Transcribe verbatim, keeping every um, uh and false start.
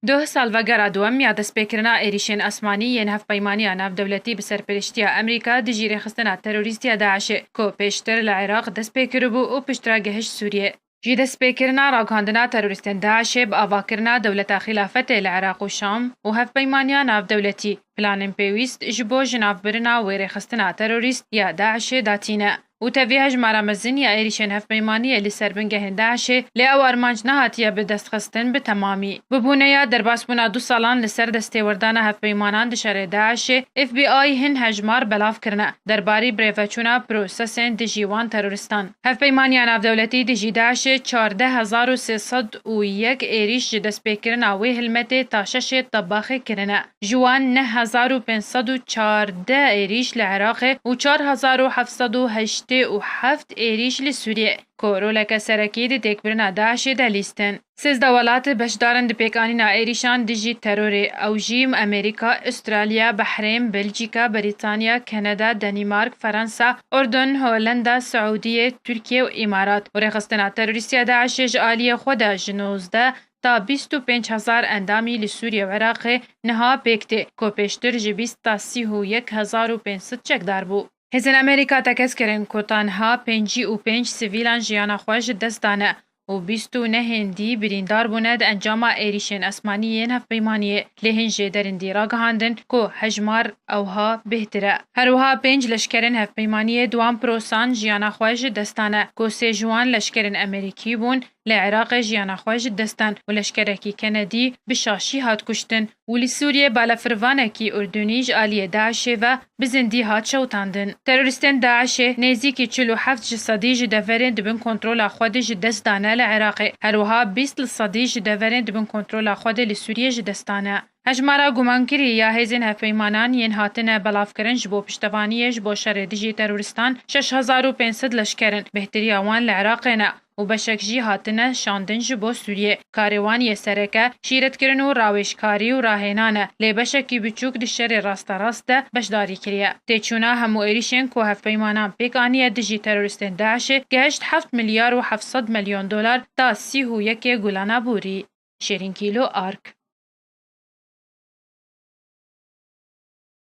Duh salvegera duwem ya destpêkirina êrîşên asmanî yên Hevpeymaniya Navdewletî bi serpiriştiya Amerîka dijî rêxistina terorîst ya DAIŞê, ku pêştir li Iraq dest pê kiribû û piştre gihişt Sûriyê. Ji destpêkirina ragihandina terorîstên DAIŞê bi avakirina Dewleta Xîlafetê li Iraq û Şam û Hevpeymaniya Navdewletî, planên pêwîst ji bo jinavbirina wê rêxistina terorîst ya DAIŞê datîne. Û tevî hejmara mezin ya êrîşên hevpeymaniyê li ser bingehên DAIŞê, lê ew armanc nehatiye bi dest xistin bi temamî. Bibûneya derbasbûna du salan li ser destêwerdana hevpeymanan di şerê DAIŞê, F B I hin hejmar belav kirine derbarî birêveçûna prosesên dijî wan terorîstan. Hevpeymaniya Navdewletî dijî DAIŞê çardeh hezar û sê sed û yek êrîş ji destpêkirina wê hilmetê ta şeşê Tebaxê kirine. Ji wan neh hezar û pênc sed û çardeh êrîş li Iraqê û çar hezar û heft sed û heştê û heft êrîş li Sûriyê, ku roleke serekî di têkbirina DAIŞê de lîstin. Sêzdeh welat beşdar in di pêkanîna êrîşan dijî terorê. Ew jî Amerîka, Australya, Behrên, Belcîka, Brîtanya, Kanada, Danîmark, Fransa, Urdun, Holenda, Siûdiyê, Tirkiye û Îmarat. Û rêxistina terorîst ya DAIŞê ji aliyê xwe de ji nozdeh ta bîst û pênc hezar endamî li Sûriye û Iraqê niha pêk tê, ku pêştir ji bîst ta sî û yek hezar û pênc sed çekdar bû. Hêzên Amerîka tekez kirin ku ta niha pêncî û pênc sivîlan jiyana xwe ji dest dane û bîst û nehên dî birîndar bûne di encama êrîşên asmanî yên hevpeymaniyê, lê hin jêderên dî ragihandin ku hejmar ewha bêhtir e. Her wiha pênc leşkerên hevpeymaniyê di wan prosan jiyana xwe ji dest dane, ku sê ji wan leşkerên Amerîkî bûn, li Iraqê jiyana xwe ji dest dan û leşkerekî Kenedî bi şaşî hat kuştin û li Sûriyê balafirvanekî Urdunî ji aliyê DAIŞê ve bi zindî hat şewitandin. Terorîstên DAIŞê nêzîkî çil û heft ji sedî ji deverên di bin kontrola xwe de ji dest dane li Iraqê. Her wiha bîst li sedî ji deverên di bin kontrola xwe de li Sûriyê ji dest dane. Hejmara gumankirî ya hêzên hevpeymanan yên hatine belavkirin ji bo piştevaniyê ji bo şerê dijî terorîstan şeş hezar û pênc sed leşker in. Bêhtiriya wan li Iraqê ne û beşek jî hatine şandin ji bo Sûriyê. Karê wan yê sereke şîretkirin û rawêjkarî û rahênan e, lê beşekî biçûk di şerê rasterast de beşdarî kiriye. Têçûna hemû êrîşên ku hevpeymanan pêk aniye dijî terorîstên DAIŞê gehişt heft milyar û heft sed milyon dolar ta sî û yekê gulana borî. Şêrîn Kîlo, Ark.